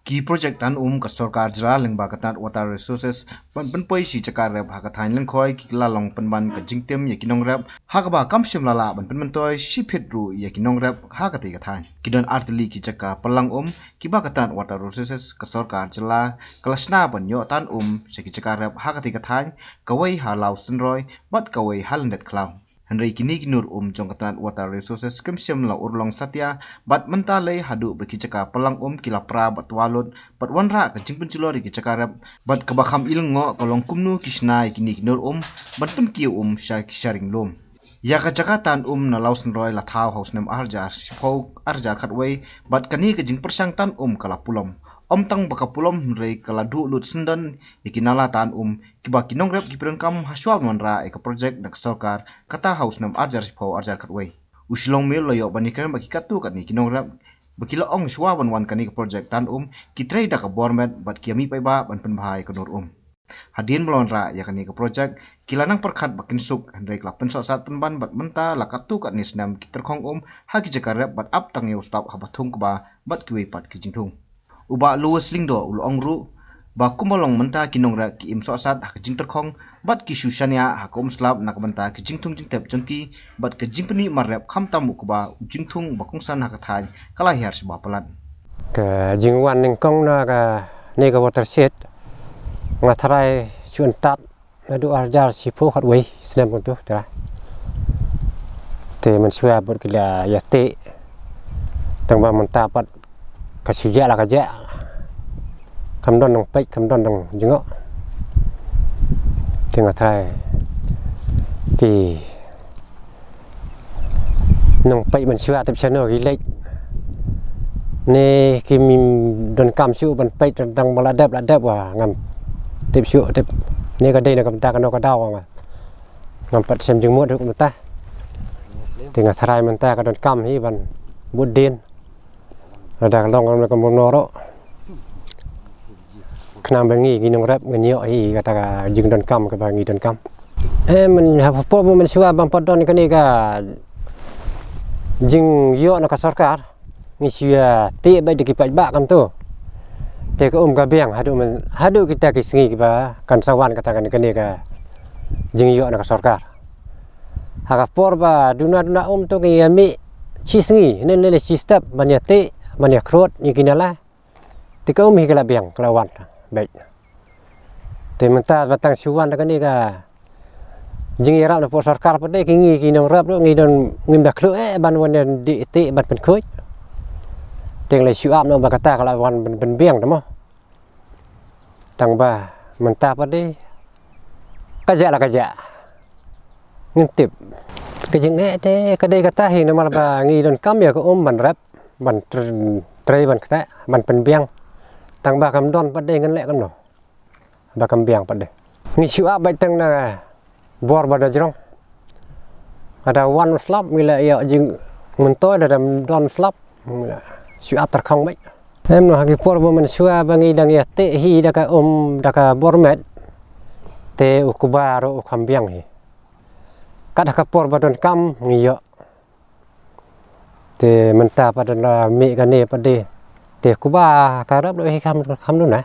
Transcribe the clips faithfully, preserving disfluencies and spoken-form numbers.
Ki project tan um ka sorkar jylla lyngba ka tnat Water Resources ban pynpoi shi jaka rep ha ka thaiñ Lyngkhoi ki la long pynban ka jingtim ïa ki nongrep, ha kaba kam shym la lah ban pynmyntoi shi phit ruh ïa ki nongrep ha katei ka thaiñ. Ki don artylli ki jaka pynlang um kiba ka tnat Water Resources ka sorkar jylla ka la shna ban ïoh tan um sha ki jaka rep ha katei ka thaiñ, kawei ha Lawsynroi bad kawei ha Lyndet Khlaw. Hynrei kine ki nur um jong ka tnat Water Resources kim shym la urlong satia bad mynta lei haduh ba ki jaka pynlang um ki la pra bad twa lut bad wanrah ka jingpynjulor ïa ki jaka rep, bad kaba kham i lyngngoh ka long kumno ki shna ïa kine ki nur um ban pynkiew um sha ki sharing lum. Ïa ka jaka tan um na Lawsynroi la thaw ha u snem ar hajar shiphew ar hajar khatwei, bad kane ka jingpyrshang tan um ka la pulom. Ym tang ba ka pulom hynrei ka la duh lut syndon ïa ki nala tan um kiba ki nongrep ki pyndonkam ha shuwa ban wanrah ïa ka project na ka sorkar, kata ha u snem ar hajar shiphew ar hajar khatwei. U Shillong Mail la ïoh ban ïakren bad ki katto katne ki nongrep ba ki la ong shuwa ban wan kane ka project tan um ki trei da ka bor met bad ki ïa mih paidbah ban pynbha ïa ka nur um. Hadien ba la wanrah ïa kane ka project ki la nang pyrkhat ba kin suk, hynrei ki la pynsohsat pynban bad mynta la katto katne snem ki tyrkhong um ha ki jaka rep bad ap tang ïa u slap haba thung kba bad kiwei pat ki jingthung. U Bah Louis Lyngdoh u la ong ruh ba kumba long mynta ki nongrep ki im sohsat ha ka jingtyrkhong bad ki shu shaniah ha ka um slap na ka bynta ka jingthung jingtep jong ki bad ka jingpynmih mar rep, khamtam u kba u jingthung ba kongsan ha ka thaiñ ka la hiar shaba palat. Ka jingwan nyngkong na kane ka watershed nga tharai shu yntat naduh ar hajar shiphew khatwei snem kumto tharai. Te mynshuwa bad ki la ïa teh, tang ba mynta pat ka shu jah la ka jah. Kam don nongpeit, kam don nongjngoh. Te nga tharai ki nongpeit mynshuwa tip shano ki leit. Ne kim donkam shuh ban peit tang ba la dep la dep, wa ngam tip shuh tip. Ne ka dei na ka bynta kano ka daw, wa nga ngam pat shem jingmut ruh mynta. Te nga tharai mynta ka donkam hi ban bud dien. Lada ka long kumno kumno ruh, khnang ba ngi ki nongrep ngin ïoh hi kata ka jingdonkam kaba ngi donkam. Eh, myn, ha por ba mynshuwa bym pat don kane ka jingïoh na ka sorkar, ngi shu ïa teh beit da ki paidbah kumto. Te ka um ka biang haduh myn, haduh kita ki sngi kiba kan sa wan kata kane, kane ka jingïoh na ka sorkar. Ha ka por ba duna duna um to ngi ïa mih shi sngi ne ne shi step ban ïa teh ban ïa khrot ïa ki nala. Te ka um hi ka la biang, ka la wan beit. Te mynta ba tang shu wan da kane ka jingïarap na pdeng sorkar pat de, ki ngi ki nongrep ruh ngi don ngim da khluh eh ban wan ïa dih teh ban pynkhuid. Te ngi la shu ap noh ba kata ka la wan ban, ban biang te mo. Tang ba mynta pat de ka jah la ka jah. Ngim tip. Ka jingeh te ka dei kata hi namar ba ngi donkam ïa ka um ban rep, ban tr-, trei ban kta, ban pynbiang. Tang ba kam don pat de ngan leh kumno ba kam biang pat de. Ngi shu ap beit tang na bor ba da jrong. Lada wan u slap ngi la ïoh jingmyntoi, lada ym don slap ngi la shu ap tyrkhong beit. Em noh ha ki por ba mynshuwa ba ngi dang ïa teh hi da ka um da ka bor met, te u kuba ruh u kham biang hi. Kat ha ka por ba donkam ngi ïoh. Te mynta pat da mih kane pat de, te kuba ka rep ruh hi kham, kham duna.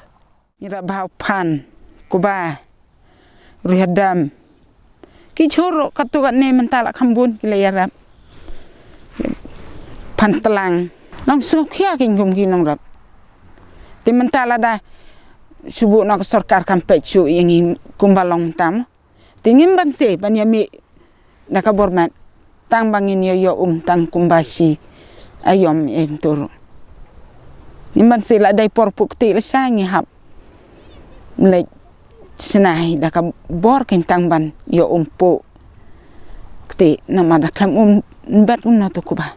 Ngi rep bha u phan, kuba, ruh ïa dam. Ki jhur ruh katto katne mynta la kham bun ki la ïa rep. Phan tlang. Nong sngewkhia ki kum ki nongrep. Te mynta lada shu buh noh ka sorkar kam peit shuh ïa ngi kumba long mynta mo. Te ngim banse ban ïa mih na ka bor met. Tang ba ngin ïoh ïoh um tang kumba shi aïom ïa ngi tur. Ngim banse la dei por phuh ktieh lashai ngi hap leit shna hi da ka bor kein tang ban ïoh um phuh ktieh namar da khlem um bet um na tu kuba.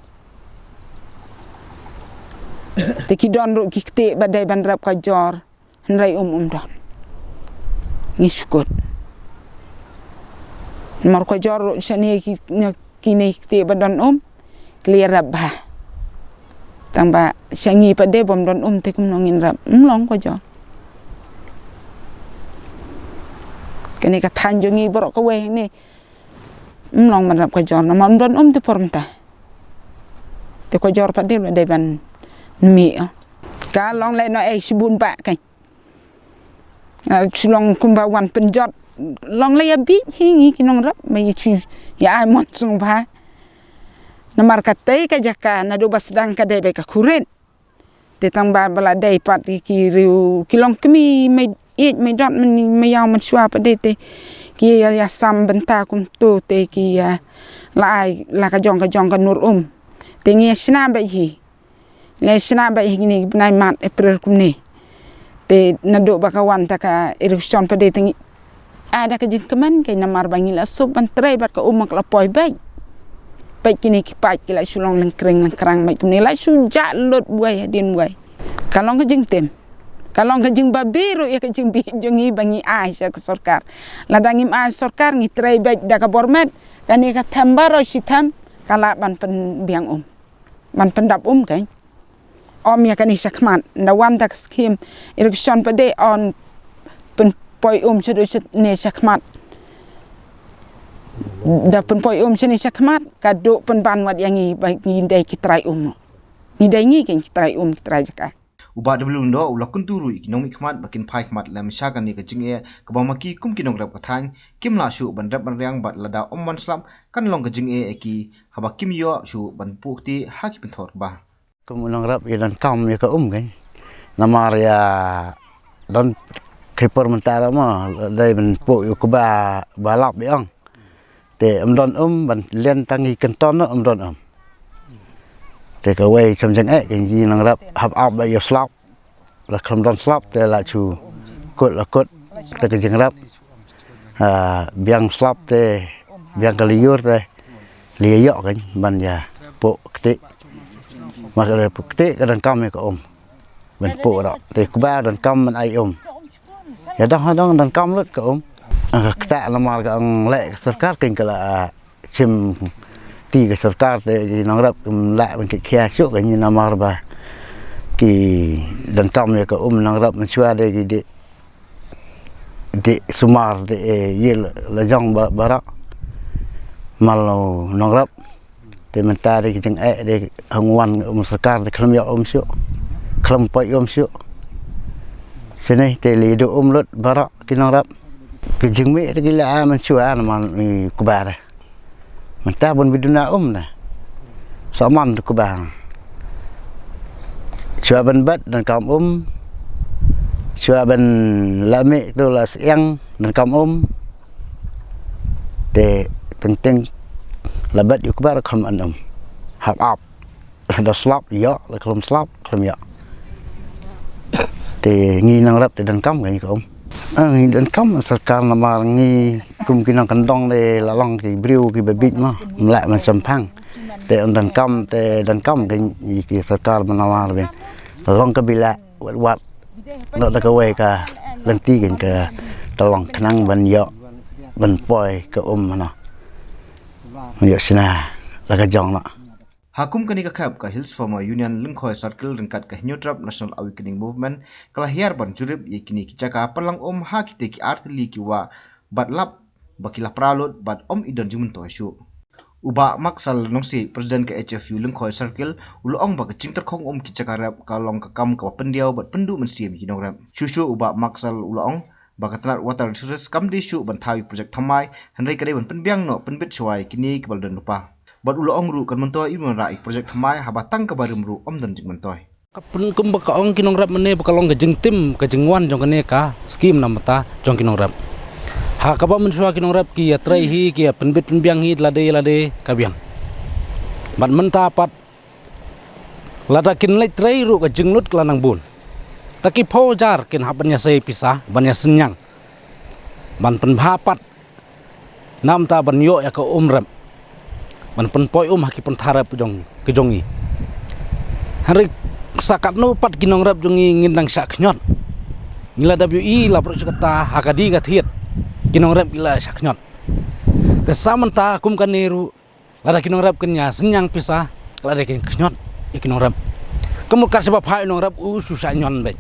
Te ki don ruh ki ktieh ba dei ban rep ka jor. Hynrei um um don. Ngi shu kut. Namar ka jor ruh shane ki, na kine ki ktieh ba don um ki la ïa rep bha. Tang ba sha ngi pat de bym don um te kumno ngin rep. Ym long ka jor. Kane ka thaiñ jong ngi baroh kawei ne. Ym long ban rep ka jor namar ym don um te por mynta. Te ka jor pat de la dei ban mih. Ka long leh noh ei shibun ba ka. Shu long kumba wan pynjot. Long leh ïa bit hi ngi ki nongrep, ma ïa shu ïa ai mon sngewbha. Namar katei ka jaka naduh ba sdang ka dei ba ka khurit. Te tang ba ba la dei pat ki riew ki long kmie, mei ïeit mei dot, mei ïaw mynshuwa pat de te ki ïa, ïa sam bynta kumto te ki ïa la ai la ka jong ka jong ka nur um. Te ngi ïa shna beit hi. Ngi ïa shna beit hi kine ki bnai March April kumne. Te naduh ba ka wan ta ka erosion pat de te ngi ai da ka jingkmen, kane namar ba ngi la suk ban trei bad ka um ka la poi beit. Beit kine ki paip ki la shu long lengkring lengkrang beit kumne, la shu jah lut buai hadien buai. Ka long ka jingtim. Ka long ka jingbabe ruh ïa ka jingbit jong ngi ba ngi ai sha ka sorkar. Lada ngim ai sorkar ngi trei beit da ka bor met, kane ka them baroh shi them ka lah ban pynbiang um. Ban pyndap um kein. Ym ïa kane shakhmat. Nda wan da ka skim erosion pat de yn pynpoi um shaduh shane shakhmat. Da pynpoi um shane shakhmat ka duh pynban wat ïa ngi ba ngi dei ki trai um. Ngi dei ngi kein ki trai um, ki trai jaka. U Bah W Lyngdoh u la kyntu ruh ïa ki nongmihkhmat ba kin phai khmat lem sha kane ka jingeh kaba ma ki kum ki nongrep ka thaiñ kim lah shuh ban rep ban riang bad lada ym wan slap kan long ka jingeh ïa ki haba kim ïoh shuh ban puh kti ha ki pynthor kba. Kum u nongrep ïa donkam ïa ka um kein. Namar ïa don ki por mynta ruh mo dei ban puh ïa u kba ba lap ïa ong. Te ym don um ban len tang ïa kynton ruh ym don um. Te kawei shem jingeh kein, ki nongrep hap ap ba ïa slap. La khlem don slap te la shu kut la kut te ka jingrep. Ah, biang slap te biang ka lyiur te la ïoh kein ban ïa puh kti. Ma ka la puh kti ka donkam ïa ka um ban puh ruh. Te kba donkam ban ai um. Ïa dang ha dang donkam lut ka um. Ah, ka kata namar ka ong leh ka sorkar kein ka la, ah, shim ti ka sorkar te ki nongrep kim lah ban kit khia shuh ka ngi namar ba ki donkam ïa ka um nongrep mynshuwa de ki dei, dei sumar de, eh, ïa la, la jong ba, baroh. Mal nongrep te mynta de ki jingeh de hang wan um sorkar de khlem ïoh um shuh. Khlem poi um shuh. Shane te la duh um lut baroh ki nongrep. Ki jingmih de ki la ai mynshuwa namar i kba de. Mynta ban bi duna um na. Sa man tu kba. Shuwa ban bat donkam um. Shuwa ban la mih tu la syiang donkam um. Te teng teng la bat ïa u kba ruh khlem an um. Hap ap. Da slap ïoh, la khlem slap khlem ïoh. Te ngi nongrep te donkam ka ngi ka um. Ah, ngi donkam sorkar namar ngi kum ki nongkyndong de la long ki briew kiba bit mo. Ym lah ban shemphang. Te ym donkam te donkam ka ngi ki sorkar namar ba la long ka bila wat wat. Noh da kawei ka lynti kein ka ta long khnang ban ïoh ban poi ka um noh. Ïoh shna la ka jong noh. Ha kum kane ka khep ka Hills Farmer Union Lyngkhoi Circle ryngkat ka Hynñiewtrep National Awakening Movement ka la hiar ban jurip ïa kine ki jaka pynlang um ha kite ki artylli ki wah bad lap ba ki la pra lut bad ym i don jingmyntoi shuh. U Bah Maksal Nongsiej, President ka H F U Lyngkhoi Circle, u la ong ba ka jingtyrkhong um ki jaka rep ka long ka kam kaba pyndiaw bad pynduh mynsiem ïa ki nongrep. Shuh shuh u Bah Maksal u la ong ba ka tnat Water Resources kam dei shuh ban thaw ïa ki projek thymmai, hynrei ka dei ban pynbiang noh pynbit shuwa ïa kine kiba la don lypa. Bad u la ong ruh kan myntoi im wanrah ïa ki projek thymmai haba tang kaba rim ruh ym don jingmyntoi. Ka pyn-, kumba ka ong ki nongrep mynne ba ka long ka jingtim ka jingwan jong kane ka skim na bynta jong ki nongrep. Ha kaba mynshuwa ki nongrep ki ïa trei hi, ki ïa pynbit pynbiang hi lade lade ka biang. Bad mynta pat lada kin leit trei ruh ka jinglut ka la nang bun. Ta ki phew hajar kin hap ban ïa sei pisa ban ïa synñiang ban pynbha pat namar ban ïoh ïa ka um rep ban pynpoi um ha ki pynthar rep jong ki jong ngi. Hynrei sa katno pat ki nongrep jong ngi ngin dang shah khñiot. Ngi la dep ïohi la baroh shi katta ha ka die ka thied ki nongrep ki la shah khñiot. Te sa mynta kum kane ruh lada ki nongrep kin ïa synñiang pisa ka la dei kin khñiot ïa ki nongrep. Ka mut kat shaba phai u nongrep u shu shah ñion beit.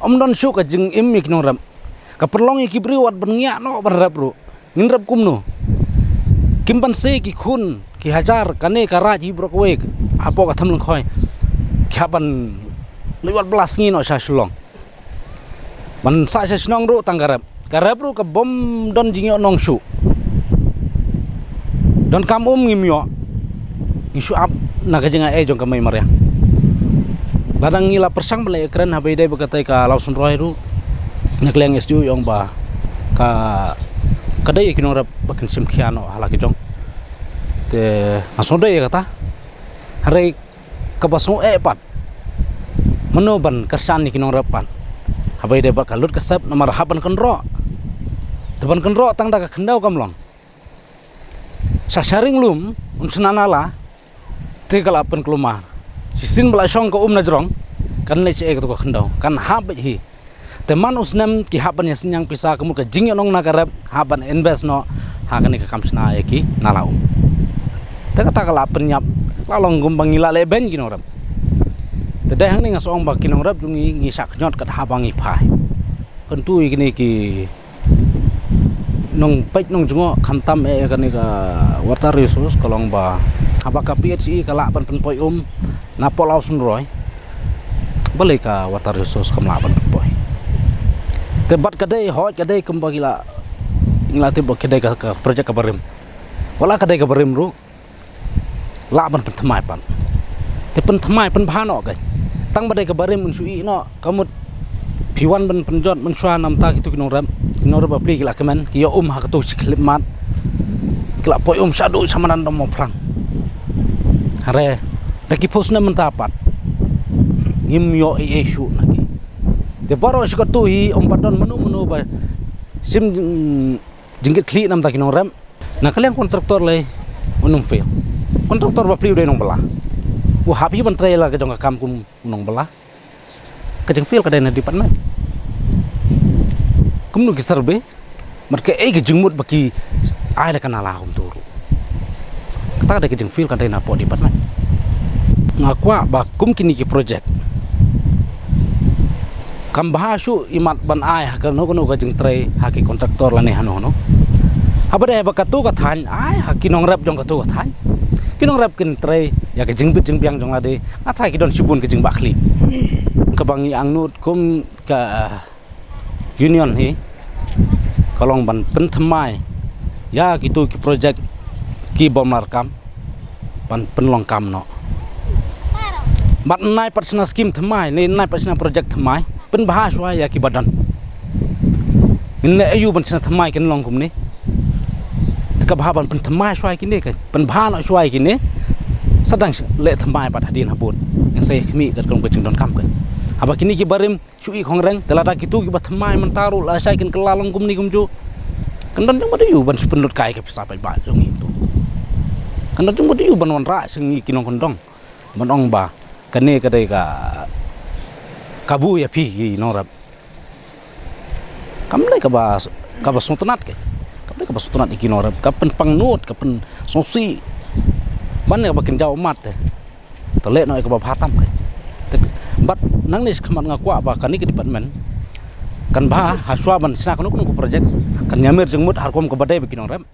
Ym don shuh ka jingim ïa ki nongrep. Ka pynlong ïa ki briew wat ban ngiah noh ban rep ruh. Ngin rep kumno? Kim ban sei ki khun ki hajar kane ka raid hi baroh kawei hapoh ka Them Lyngkhoi. Ki hap ban Leit wat blas ngi noh sha Shillong. Ban sah sha shnong ruh tang ka rep. Ka rep ruh ka bym don jingïoh nong shuh. Don kam um ngim ïoh. Ngi shu ap na ka jingai jong ka mei mariang. Lada ngi la pyrshang ban leit kren haba ïadei bad katei ka Lawsynroi ruh. Na ka liang S D O ong ba ka, ka dei ki nongrep ba kin shim khia noh ha la ki jong. Te nga sngewdei ïa kata. Hynrei kaba sngew eh pat. Mano ban kyrshan ïa ki nongrep pat. Haba ïadei bad ka lut ka sep namar hap ban kynroh. Te ban kynroh tang da ka khyndew kam long. Sha sharing lum, un shna nala, te ka la pynkulmar. Shisien ba la shong ka um na jrong, kan leit shaei kato ka khyndew, kan hap beit hi. Te man u snem ki hap ban ïa synñiang pisa ka mut ka jingïohnong na ka rep, hap ban invest noh, ha kane ka kam shna ïa ki nala um. Te kata ka la pynïap, la long kumba ngi la leh beiñ ki nongrep. Te dei hangne nga sa ong ba ki nongrep jong ngi ngi shah kynñiot kat haba ngi phai. Kyntu ïa kine ki nongpeit nongjngoh khamtam eh kane ka water resource ka long ba haba ka P H E ka lah ban pynpoi um na poh Lawsynroi. Balei ka water resource kam lah ban pynpoi. Te bad ka dei hoi ka dei kumba ki la, ngi la tip ba ka dei ka, ka project kaba rim. Wat la ka dei kaba rim ruh lah ban pynthymmai pat. Te pynthymmai pynbha noh ka. Tang ba dei kaba rim un shu ïeh noh ka mut phi wan ban pynjot mynshuwa namar kito ki nongrep. Ki nongrep bapli ki la kmen ki ïa um ha kato shi khyllipmat. Ki la poi um shaduh sha madan dong Mawphlang. Hynrei da ki phew snem mynta pat ngim ïoh ei ei shuh na ki. Te baroh shi kato hi ym pat don mano mano ba shim jing, jingkitkhlieh namar ki nongrep. Na ka liang kontraktor lei un ym fail. Kontraktor bapli u dei nongbylla. U hap hi ban trei la ka jong ka kam kum u nongbylla. Ka jingfail ka dei na department. Kumno ki survey, mat kaei ka jingmut ba ki ai da ka nala kumto ruh. Kata ka dei ka jingfail ka dei na poh department. Nga kwah ba kum kine ki project kam bha shuh imat ban ai ha kano kano ka jingtrei ha ki kontraktor lane hano hano. Haba dei haba kato ka thaiñ ai ha ki nongrep jong kato ka thaiñ. Ki nongrep kin trei ïa ka jingbit jingbiang jong lade. Nga tharai ki don shibun ka jingbahkhlieh. Kaba ngi angnud kum ka union hi ka long ban pynthymmai ïa kito ki project ki bym lah kam ban pynlong kam noh. Bad nai pat shna skim thymmai ne nai pat shna project thymmai pynbha shuwa ïa ki ba don. Ngin leh aïu ban shna thymmai kin long kumne. Te ka bha ban pynthymmai shuwa ïa kine ka pynbha noh shuwa ïa kine. Sa dang leh thymmai pat hadien habud ngin sa ïa khmih katkum ka jingdonkam ka. Haba kine ki barim shu ïeh khongreng te lada kito kiba thymmai mynta ruh lashai kin kylla long kumne kumjuh. Kan don jingmut aïu ban shu pynlut kai ka pisa paidbah jong ngi tu. Kan don jingmut aïu ban wanrah sha ngi ki nongkyndong ban ong ba kane ka dei ka kabu ïa phi ki nongrep. Kam dei kaba, kaba sngewtynnat ka. Kam dei kaba sngewtynnat ïa ki nongrep ka pynpangnud ka pynsngewsih ban ïa kaba kin jaw ummat te. Te leh noh ïa kaba bha tam ka. Te bad nangne shakhmat nga kwah ba kane ka department kan bha ha shuwa ban shna kano kano ka project kan ïamir jingmut ha rukom kaba dei bad ki nongrep.